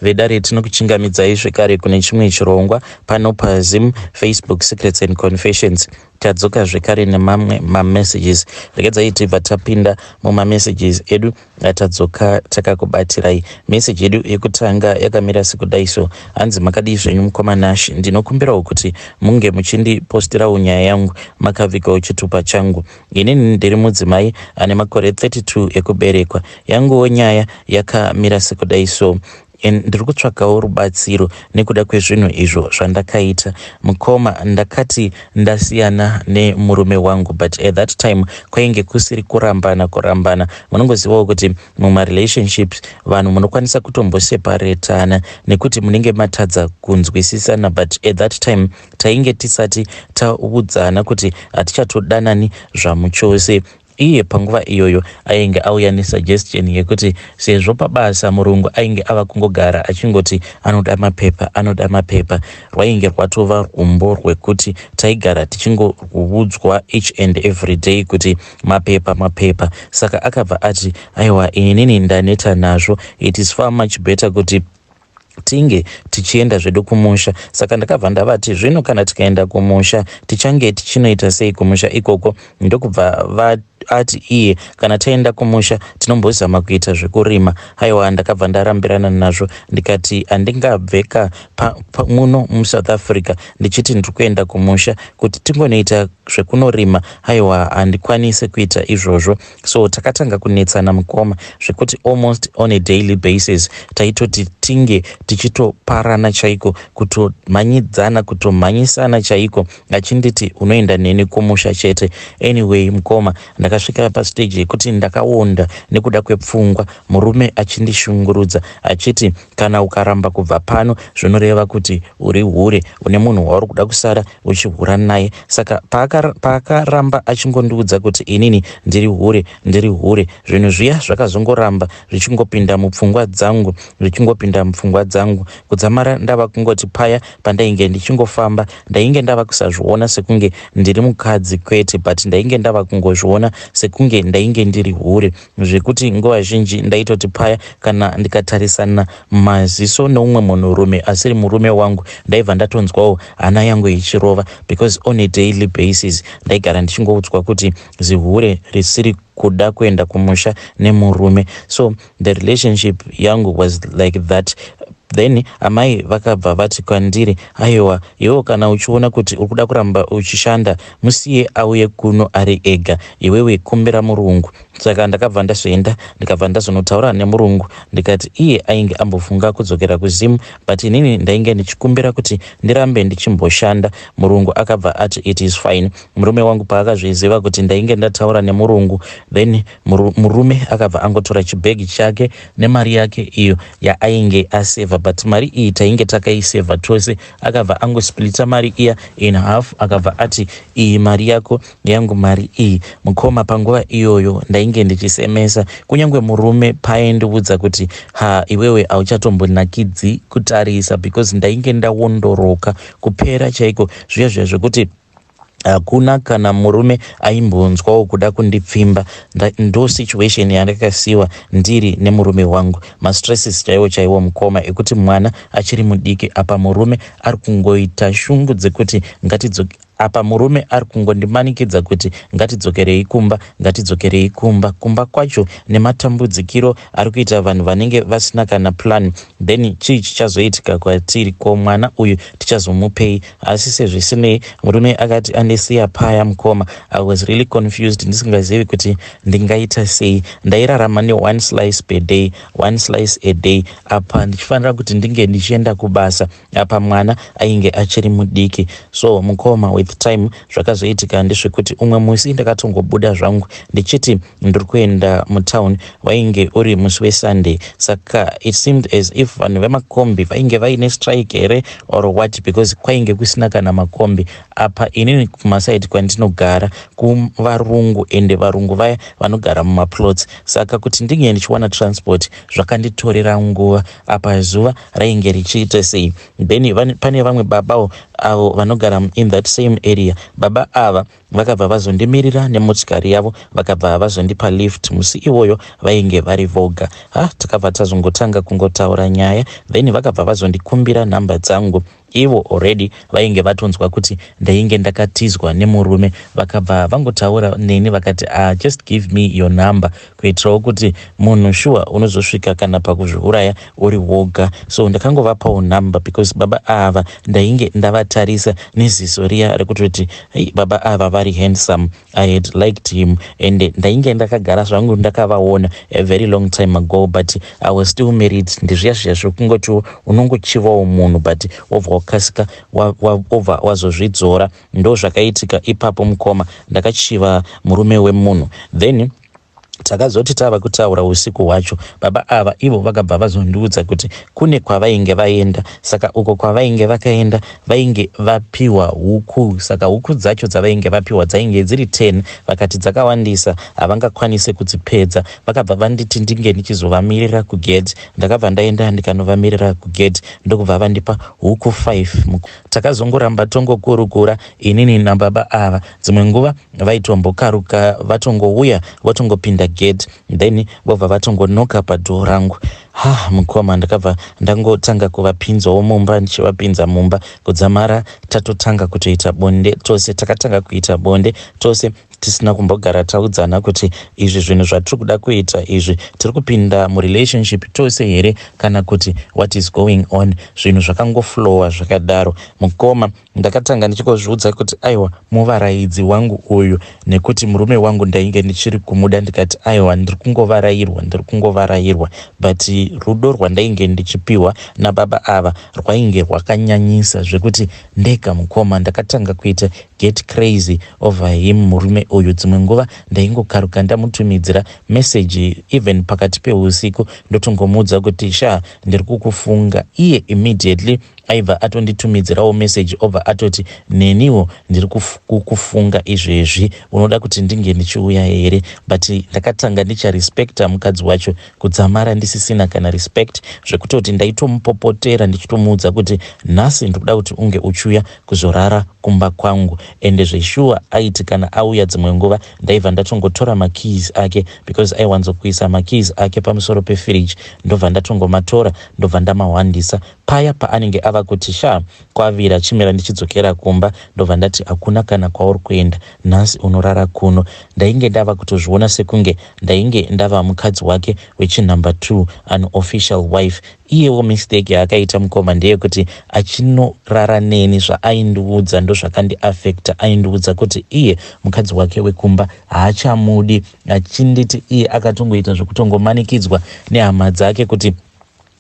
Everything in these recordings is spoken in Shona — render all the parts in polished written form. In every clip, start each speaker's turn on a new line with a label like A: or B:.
A: Vedare, tinokuchingamidzai zvekare kune chimwe chirongwa pano paZim Facebook Secrets and Confessions. Tadzoka zvekare nemamwe mamessages. Regedzai tibva tapinda mumamessages edu atadzoka takakubatirai. Message yedu yekutanga yakamira sekudai so. Hanzi, "Makadii zvenyu mukoma Nash? Ndinokumbirawo kuti munge muchindipostirawo nyaya yangu makavigawo chitupa changu. Inini ndiri mudzimai ane makore 32 ekuberekwa. Yanguwo nyaya yakamira sekudai so. Ndiri kutsvagawo rubatsiro nekuda kwezvinhu izvo zvandakaita. Mukoma, ndakati ndasiyana nemurume wangu, but at that time kwainge kusiri kurambana kurambana. Munongozivawo kuti mumarelationships vanhu munokwanisa kutomboseparetana nekuti munenge matadza kunzwisisana, but at that time tainge tisati taudzana kuti hatichatodanani zvamuchose. Iye panguva iyoyo ainge auya nesuggestion yekuti sezvo pabasa murungu ainge ava kungogara achingoti anoda mapepa, anoda mapepa, rwainge rwatova rumbo rwekuti taigara tichingoudzwa each and every day kuti mapepa, mapepa. Saka akabva ati, 'Aiwa, inini ndaneta nazvo. It is far much better kuti tinge tichienda zvedu kumusha.' Saka ndakabva ndavati, 'Zvino kana tikaenda kumusha, tichange tichinoita sei kumusha ikoko?' Ndokubva ati iye, 'Kana taenda kumusha, tinombozama kuita zvekurima.' Aiwa, ndakabva ndarambirana nazvo, ndikati handingabveka muno muSouth Africa ndichiti ndiri kuenda kumusha kuti tingonoita zvekunorima. Aiwa, handikwanisi kuita izvozvo." So takatanga kunetsana, mukoma, zvekuti almost on a daily basis taitoti tinge tichitoparana chaiko, kutomhanyidzana, kutomhanyisana chaiko, achinditi unoenda neni kumusha chete. Anyway, mukoma, ndakasvika pastage yekuti ndakaonda nekuda kwepfungwa, murume achindishungurudza achiti kana ukaramba kubva pano, zvinoreva kuti uri hure, une munhu wauri kuda kusara uchihura naye. Saka paakaramba achingondiudza kuti inini ndiri hure, ndiri hure, zvinhu zviya zvakazongoramba zvichingopinda mupfungwa dzangu, zvichingopinda mupfungwa dzangu, kudzamara ndava kungoti paya pandainge ndichingofamba, ndainge ndava kusazviona sekunge ndiri mukadzi, kwete, but ndainge ndava kungozviona sekunge ndainge ndiri hure, zvekuti nguva zhinji ndaitoti paya kana ndikatarisana maziso neumwe munhurume asiri murume wangu, ndaibva ndatonzwawo hana yangu ichirova, because on a daily basis ndaigara ndichingoudzwa kuti zihure risiri kuda kuenda kumusha nemurume. So the relationship yangu was like that. Then amai vakabva vati kwandiri, 'Aiwa, iwewo kana uchiona kuti uri kuda kuramba uchishanda, musiye auye kuno ari ega. Iwewe kumbira murungu.' Saka ndakabva ndazoenda, ndikabva ndazonotaura nemurungu, ndikati iye ainge ambofunga kudzokera kuZimu, but inini ndainge ndichikumbira kuti ndirambe ndichimboshanda. Murungu akabva ati it is fine. Murume wangu paakazviziva kuti ndainge ndataura nemurungu, then murume akabva angotora chibhegi chake nemari yake iyo yaainge asevha, but mari iyi tainge takaisevha tose. Akabva angosplita mari iya in half, akabva ati iyi mari yako, yangu mari iyi. Mukoma, panguva iyoyo ndainge ndichisemesa. Kunyange murume paaindiudza kuti, 'Ha, iwewe hauchatombonakidzi kutarisa,' because ndainge ndaondoroka kupera chaiko, zviya zviya zvekuti hakuna kana murume aimbonzwawo kuda kundipfimba. Ndo situation yandakasiyiwa ndiri nemurume wangu. Mastresses chaiwo chaiwo, mukoma, ekuti mwana achiri mudiki, apa murume ari kungoita shungu dzekuti ngatidzoke, apa murume ari kungondimanikidza kuti ngatidzokerei kumba, ngatidzokerei kumba. Kumba kwacho nematambudzikiro ari kuita vanhu vanenge vasina kana plan, then chii chichazoitika kwatiri? Ko mwana uyu tichazomupei? Asi sezvisinei, murume akati andisiya paya, mukoma, I was really confused, ndisingazivi kuti ndingaita sei. Ndairarama neone slice per day, one slice a day, apa ndichifanira kuti ndinge ndichienda kubasa, apa mwana ainge achiri mudiki. So mukoma, with time zvakazoitika ndezvekuti umwe musi ndakatongobuda zvangu ndichiti ndiri kuenda mutown. Wainge uri musi weSunday, saka it seemed as if vanhu vemakombi vainge vaine strike here or what, because kwainge kusina kana makombi. Apa inini kumasaidi kwandinogara kuvarungu, ende varungu vaya vanogara mumaplots, saka kuti ndinge ndichiwana transport zvakanditorera nguva. Apa zuva rainge richiita sei. Then pane vamwe babawo avo vanogara in that same area. Baba ava vakabva vazondimirira nemotikari yavo, vakabva vazondipa lift. Musi iwoyo vainge vari voga. Ha, takabva tazongotanga kungotaura nyaya, then vakabva vazondikumbira nhamba dzangu. Ivo already vainge vatonzwa kuti ndainge ndakatizwa nemurume. Vakabva vangotaura neni vakati, "Ah, just give me your number," kuitirawo kuti munhu shuwa unozosvika kana pakuzviuraya uri woga. So ndakangovapawo number because baba ava ndainge ndavatarisa neziso riya rekutoti, "Hey, baba ava vari handsome." I had liked him and ndainge ndakagara zvangu ndakavaona a very long time ago, but I was still married. Ndizviya zviya zvekungoti unongochivawo munhu, but wobva wakasika wobva wazozvidzora. Ndo zvakaitika ipapo, mukoma. Ndakachiva murume wemunhu. Then takazoti tava kutaura usiku hwacho, baba ava ivo vakabva vazondiudza kuti kune kwavainge vaenda. Saka uko kwavainge vakaenda, vainge vapiwa huku. Saka huku dzacho dzavainge vapiwa dzainge dziri 10. Vakati dzakawandisa, havangakwanisi kudzipedza. Vakabva vanditi ndinge ndichizovamirira kugate. Ndakabva ndaenda ndikanovamirira kugate, ndokubva vandipa huku 5. Takazongoramba tongokurukura inini nababa ava. Dzimwe nguva vaitombokaruka vatongouya, votongopinda gate, then vobva vatongonoka padoor rangu. Ha, mukoma, ndakabva ndangotanga kuvapinzawo mumba. Ndichivapinza mumba kudzamara tatotanga kutoita bonde tose. Takatanga kuita bonde tose tisina kumbogara taudzana kuti izvi zvinhu zvatiri kuda kuita izvi, tiri kupinda murelationship tose here kana kuti what is going on. Zvinhu zvakangoflowa zvakadaro, mukoma. Ndakatanga ndichingozviudza kuti, "Aiwa, muvaraidzi wangu uyu," nekuti murume wangu ndainge ndichiri kumuda. Ndikati, "Aiwa, ndiri kungovarairwa, ndiri kungovarairwa." But rudo rwandainge ndichipiwa nababa ava rwainge rwakanyanyisa zvekuti ndega, mukoma, ndakatanga kuita get crazy over him, murume uyu. Dzimwe nguva ndaingokaruka ndamutumidzira meseji even pakati peusiku, ndotongomuudza kuti, "Sha, ndiri kukufunga." Iye immediately aibva atonditumidzirawo meseji, obva atoti, "Neniwo ndiri kukufunga izvezvi, unoda kuti ndinge ndichiuya here?" But ndakatanga ndicharespecta mukadzi wacho kudzamara ndisisina kana respect, zvekutoti ndaitomupopotera ndichitomuudza kuti, "Nhasi ndikuda kuti unge uchiuya kuzorara kumba kwangu." Ende zveshuwa aiti kana auya, dzimwe nguva ndaibva ndatongotora makeys ake, because aiwanzokuisa makeys ake pamusoro pefiriji. Ndobva ndatongomatora, ndobva ndamahwandisa. Paya paanenge ava kuti, "Sha, kwavira, chimira ndichidzokera kumba," ndobva ndati, "Hakuna kana kwauri kuenda nhasi, unorara kuno." Ndainge ndava kutozviona sekunge ndainge ndava mukadzi wake wechinumber 2, an official wife. Iyewo mistake yaakaita, mukoma, ndeyekuti achinorara neni, zvaaindiudza ndozvakandiafecta. Aindiudza kuti iye mukadzi wake wekumba haachamudi, achinditi iye akatongoita zvekutongomanikidzwa nehama dzake kuti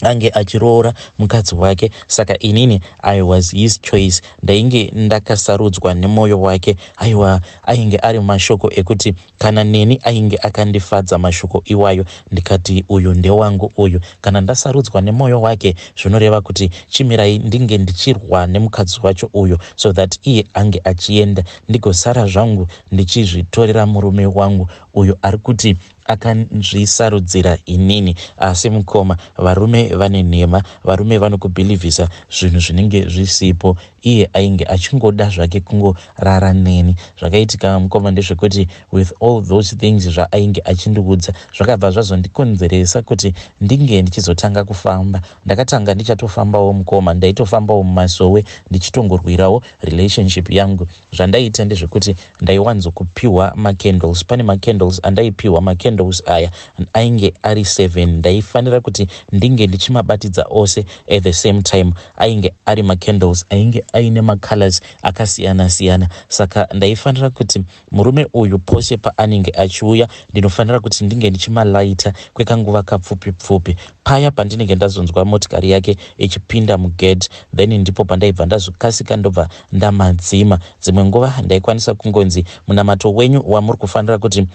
A: ange achiroora mukadzi wake. Saka inini I was his choice, ndainge ndakasarudzwa nemwoyo wake. Aiwa, ainge ari mashoko ekuti kana neni ainge akandifadza mashoko iwayo. Ndikati, "Uyu ndewangu uyu. Kana ndasarudzwa nemwoyo wake, zvinoreva kuti chimirai ndinge ndichirwa nemukadzi wacho uyu, so that iye ange achienda, ndigosara zvangu ndichizvitorera murume wangu uyu ari kuti akanzvisarudzira inini." Asi mukoma, varume vane nhema. Varume vanokubhilivhisa zvinhu zvinenge zvisipo. Iye ainge achingoda zvake kungorara neni. Zvakaitika, mukoma, ndezvekuti with all those things zvaainge achindiudza, zvakabva zvazondikonzeresa kuti ndinge ndichizotanga kufamba. Ndakatanga ndichatofambawo, mukoma. Ndaitofambawo mumasowe ndichitongorwirawo relationship yangu. Zvandaiita ndezvekuti ndaiwanzokupiwa macandles. Pane macandles andaipiwa. Macandles aya ainge ari 7. Ndaifanira kuti ndinge ndichimabatidza ose at the same time. Ainge ari macandles ainge aine macolors akasiyana-siyana. Saka ndaifanira kuti murume uyu pose paanenge achiuya, ndinofanira kuti ndinge ndichimalaita kwekanguva kapfupi pfupi. Paya pandinenge ndazonzwa motikari yake ichipinda mugate, then ndipo pandaibva ndazokasika, ndobva ndamadzima. Dzimwe nguva ndaikwanisa kungonzi, "Munamato wenyu wamuri kufanira kuti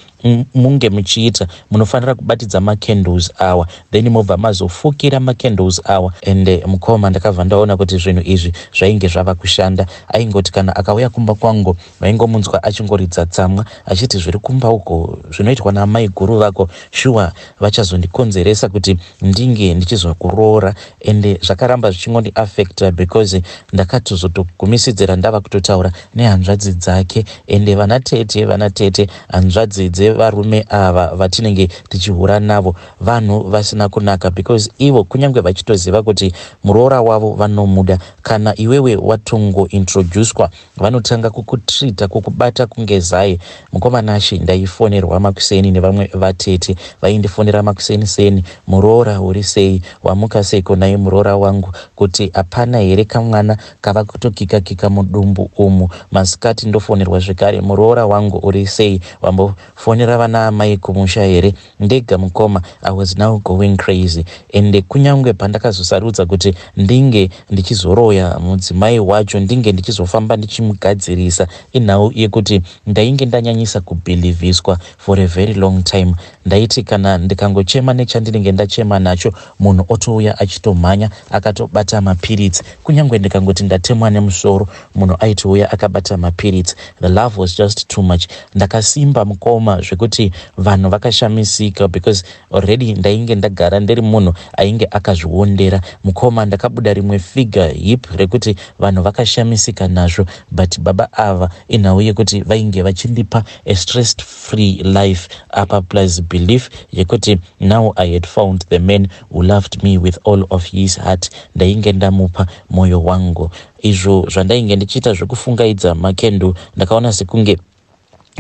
A: munge muchiita, munofanira kubatidza macandles awa, then mobva mazofukira macandles awa." Ende mukoma, ndakabva ndaona kuti zvinhu izvi zvainge zvava kushanda. Aingoti kana akauya kumba kwangu, vaingomunzwa achingoridza tsamwa achiti, "Zviri kumba uko zvinoitwa namai guru vako, shuwa vachazondikonzeresa kuti ndiende." ndinge ndichizokuroora. Ende zvakaramba zvichingondiaffecta because ndakatozotogumisidzira ndava kutotaura nehanzvadzi dzake ende vana tete vana tete hanzvadzi dzevarume ava vatinenge tichihura navo vanhu vasina kunaka because ivo kunyange vachitoziva kuti muroora wavo vanomuda, kana iwewe watongointroducwa vanotanga kukutreata, kukubata kunge zai. Mukoma Nashe, ndaifonerwa makuseni nevamwe vatete. Vaindifonera makuseni seni, "Muroora, uri sei? Wamuka seiko naye muroora wangu? Kuti hapana here kamwana kava kutokika-kika mudumbu umu?" Masikati ndofonerwa zvekare, "Muroora wangu, uri sei? Wambofonera vana amai kumusha here?" Ndega mukoma, I was now going crazy. Ende kunyange pandakazosarudza kuti ndinge ndichizoroya mudzimai wacho, ndinge ndichizofamba ndichimugadzirisa, inhau yekuti ndainge ndanyanyisa kubhilivhiswa for a very long time. Ndaiti kana ndikangochema nechandinenge ndachema nacho, munhu otouya achitomhanya akatobata mapiritsi. Kunyange ndikangoti ndatemwa nemusoro, munhu aitouya akabata mapiritsi. The love was just too much. Ndakasimba mukoma zvekuti vanhu vakashamisika because already ndainge ndagara ndiri munhu ainge akazviondera. Mukoma, ndakabuda rimwe figure hip rekuti vanhu vakashamisika nazvo. But baba ava, inhau yekuti vainge vachindipa a stress free life apa, plus belief yekuti now I had found the man who loved me with all of his heart. Ndainge ndamupa mwoyo wangu. Izvo zvandainge ndichiita zvekufungaidza makendo, ndakaona sekunge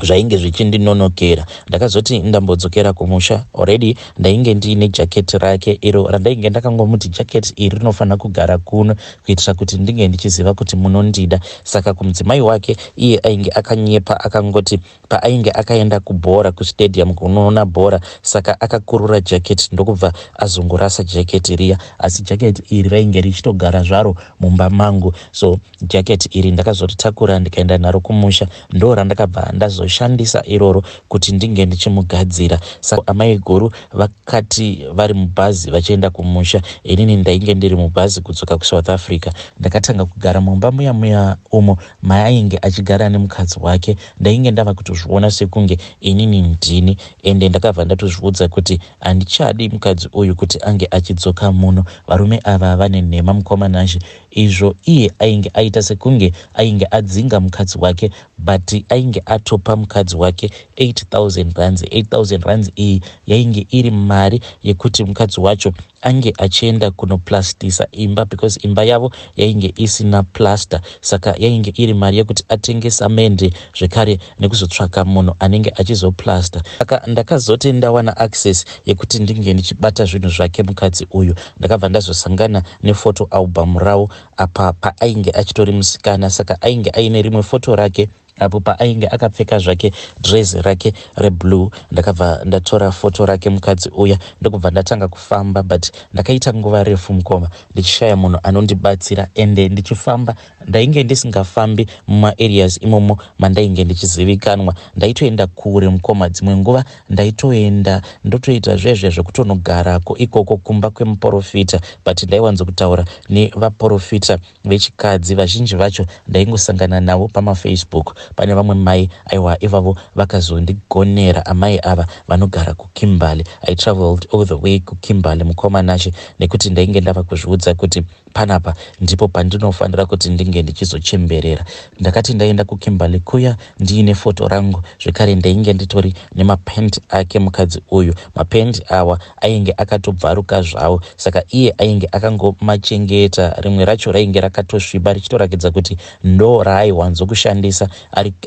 A: zvainge zvichindinonokera. Ndakazoti ndambodzokera kumusha, already ndainge ndiine jaketi rake iro randainge ndakangomuti jaketi iri rinofanira kugara kuno kuitira kuti ndinge ndichiziva kuti munondida. Saka kumudzimai wake, iye ainge akanyepa, akangoti paainge akaenda kubhora, kustadium kunoona bhora, saka akakurura jaketi ndokubva azongorasa jaketi riya. Asi jaketi iri rainge richitogara zvaro mumba mangu. So jaketi iri ndakazoritakura ndikaenda naro kumusha, ndo randakabva ndazoshandisa iroro kuti ndinge ndichimugadzira. Saka amai guru vakati vari mubhazi vachienda kumusha, inini ndainge ndiri mubhazi kudzoka kuSouth Africa. Ndakatanga kugara mumba muya muya umo maainge achigara nemukadzi wake. Ndainge ndava kutozviona sekunge inini ndini, ende ndakabva ndatozviudza kuti handichadi mukadzi uyu kuti ange achidzoka muno. Varume ava vane nhema, mukoma Nashe. Izvo iye ainge aita sekunge ainge adzinga mukadzi wake, but ainge atopa mukadzi wake 8000 rands. 8000 rands iyi yainge iri mari yekuti mukadzi wacho ange achienda kunoplastisa imba because imba yavo yainge isina plaster. Saka yainge iri mari yekuti atenge samende zvekare nekuzotsvaka munhu anenge achizoplasta. Saka ndakazoti ndawana access yekuti ndinge ndichibata zvinhu zvake mukadzi uyu, ndakabva ndazosangana nephoto album ravo apa paainge achitori musikana. Saka ainge aine rimwe foto rake apo paainge akapfeka zvake dress rake reblue. Ndakabva ndatora foto rake mukadzi uya, ndokubva ndatanga kufamba. But ndakaita nguva refu mukoma ndichishaya munhu anondibatsira. Ende ndichifamba, ndainge ndisingafambi mumaareas imomo mandainge ndichizivikanwa. Ndaitoenda kure mukoma. Dzimwe nguva ndaitoenda ndotoita zvezve zvekutonogarako ikoko kumba kwemuprofita, but ndaiwanzokutaura nevaprofita vechikadzi. Vazhinji vacho ndaingosangana navo pamaFacebook. Pane vamwe mai, aiwa, ivavo vakazondigonera. Amai ava vanogara kuKimberley. I traveled all the way kuKimberley, mukoma Nashe, nekuti ndainge ndava kuzviudza kuti panapa ndipo pandinofanira kuti ndinge ndichizochemberera. Ndakati ndaenda kuKimberley kuya ndiine foto rangu zvekare, ndainge nditori nemapenti ake mukadzi uyu. Mapenti awa ainge akatobvaruka zvavo, saka iye ainge akangomachengeta. Rimwe racho rainge rakatosviba richitorakidza kuti ndo raaiwanzokushandisa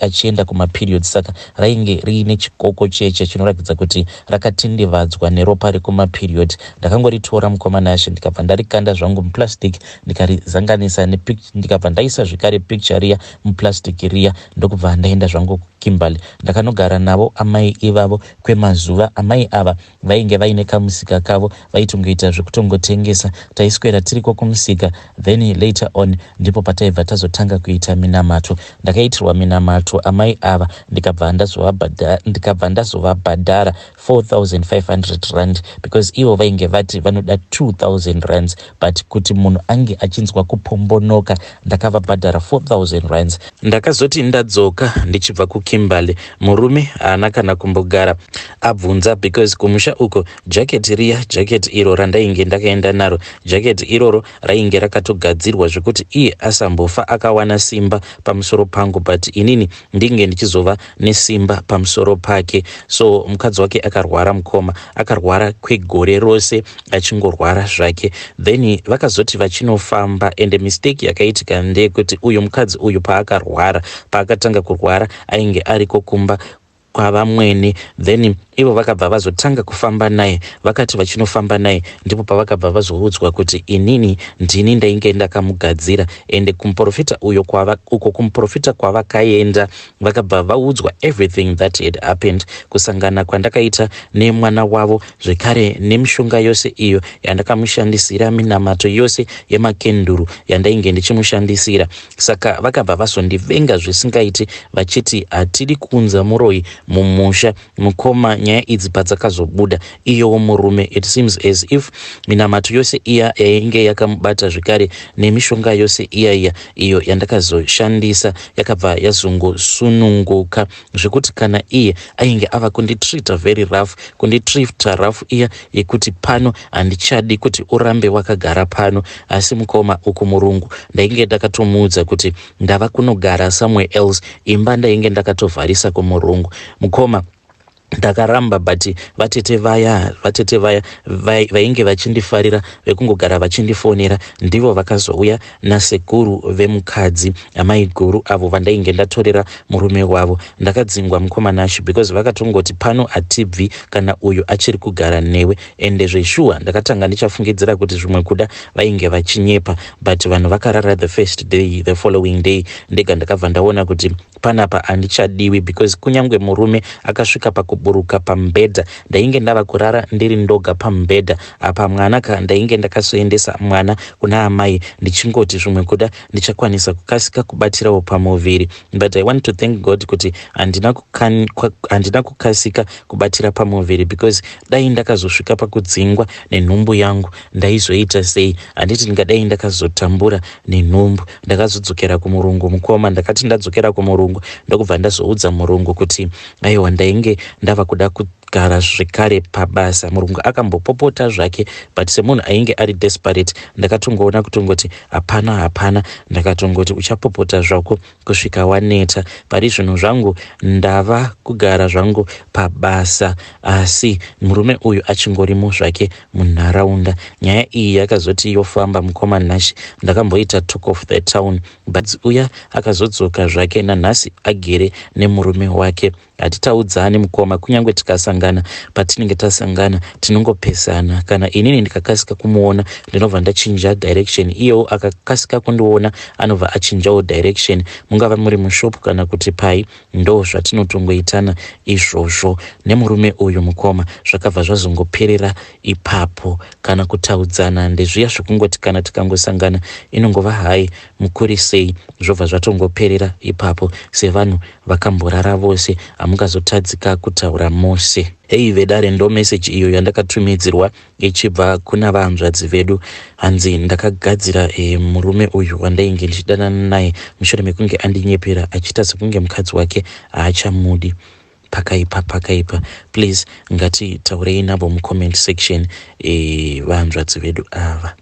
A: achienda kumaperiods. Saka rainge riine chikoko cheche chinoratidza kuti rakatindivadzwa neropa rekumaperiod. Ndakangoritora, mukoma Nashe, ndikabva ndarikanda zvangu muplastic, ndikarizanganisa, ndikabva ndaisa zvekare picture riya muplastic riya, ndokubva ndaenda zvangu kuKimberley. Ndakanogara navo amai ivavo kwemazuva. Amai ava vainge vaine kamusika kavo, vaitongoita zvekutongotengesa. Taiswera tiriko kumusika, then later on ndipo pataibva tazotanga kuita minamato. Ndakaitirwa minamato. minamato amai ava ndikabva ndazovabhadhara 4500 rand because ivo vainge vati vanoda 2000 rands, but kuti munhu ange achinzwa kupombonoka, ndakavabhadhara 4000 rands. Ndakazoti ndadzoka ndichibva kuKimberley, murume haana kana kumbogara abvunza because kumusha uko jaketi riya, jaketi iro randainge ndakaenda naro, jaketi iroro rainge rakatogadzirwa zvekuti iye asambofa akawana simba pamusoro pangu, but inini ndinge ndichizova nesimba pamusoro pake. So mukadzi wake akarwara, mukoma, akarwara kwegore rose achingorwara zvake. Then vakazoti vachinofamba, ende mistake yakaitika ndeyekuti uyu mukadzi uyu paakarwara, paakatanga kurwara, ainge ariko kumba kwavamwene. Then ivo vakabva vazotanga kufamba naye. Vakati vachinofamba naye, ndipo pavakabva vazoudzwa kuti inini ndini ndainge ndakamugadzira. Ende kumuprofita uyo uko, kumuprofita kwavakaenda, vakabva vaudzwa everything that had happened, kusangana kwandakaita nemwana wavo, zvekare nemishonga yose iyo yandakamushandisira, minamato yose yemakenduru yandainge ndichimushandisira. Saka vakabva vazondivenga zvisingaiti, vachiti hatidi kuunza muroyi mumusha. Mukoma, nyaya idzi padzakazobuda, iyowo murume, it seems as if minamato yose iya yainge yakamubata, zvekare nemishonga yose iya iya iyo yandakazoshandisa, yakabva yazongosununguka, zvekuti kana iye ainge ava kunditreata very rough, kunditreata rough iya yekuti pano handichadi kuti urambe wakagara pano. Asi mukoma, uku murungu ndainge ndakatomuudza kuti ndava kunogara somewhere else. Imba ndainge ndakatovharisa kumurungu. Mukoma, ndakaramba, but vatete vaya vainge vachindifarira, vekungogara vachindifonera, ndivo vakazouya nasekuru vemukadzi, amai guru avo vandainge ndatorera murume wavo. Ndakadzingwa, mukoma Nashi, because vakatongoti pano hatibvi kana uyu achiri kugara newe. Ende zveshuwa ndakatanga ndichafungidzira kuti zvimwe kuda vainge vachinyepa, but vanhu vakarara the first day, the following day ndega ndakabva ndaona kuti panapa handichadiwi, because kunyange murume akasvika pakuburuka pamubhedha, ndainge ndava kurara ndiri ndoga pamubhedha. Apa mwana ka, ndainge ndakasoendesa mwana kuna amai, ndichingoti zvimwe kuda ndichakwanisa kukasika kubatirawo pamuviri. But I want to thank God kuti handina kukasika kubatira pamuviri, because dai ndakazosvika pakudzingwa nenhumbu yangu, ndaizoita sei? Handiti ndingadai ndakazotambura nenhumbu? Ndakazodzokera kumurungu, mukoma. Ndakati ndadzokera kumurungu, ndokubva ndazoudza murungu kuti aiwa, ndainge ndava kuda kugara zvekare pabasa. Murungu akambopopota zvake, but semunhu ainge ari desperate, ndakatongoona kutongoti hapana, hapana. Ndakatongoti uchapopota zvako kusvika waneta. Pari zvinhu zvangu ndava kugara zvangu pabasa, asi murume uyu achingorimo zvake munharaunda. Nyaya iyi yakazoti yofamba, mukoma Nashi, ndakamboita talk of the town, but uya akazodzoka zvake. Nanhasi agere nemurume wake. Hatitaudzani, mukoma. Kunyange tikasangana, patinenge tasangana tinongopesana. Kana inini ndikakasika kumuona, ndinobva ndachinja direction. Iyewo akakasika kundiona, anobva achinjawo direction. Mungava muri mushopu kana kuti pai, ndo zvatinotongoitana izvozvo nemurume uyu. Mukoma, zvakabva zvazongoperera ipapo. Kana kutaudzana ndezviya zvekungoti kana tikangosangana inongova "Hi, mukuri sei?", zvobva zvatongoperera ipapo. Sevanhu vakamborara vose, hamungazotadzika kutaura mose. Hei vedare, ndo meseji iyo yandakatumidzirwa ichibva kuna vahanzvadzi vedu. Hanzi ndakagadzira murume uyu wandainge ndichidanana naye mushure mekunge andinyepera achiita sekunge mukadzi wake haachamudi. Pakaipa, pakaipa. Please, ngatitaurei navo mucomment section, vahanzvadzi vedu ava.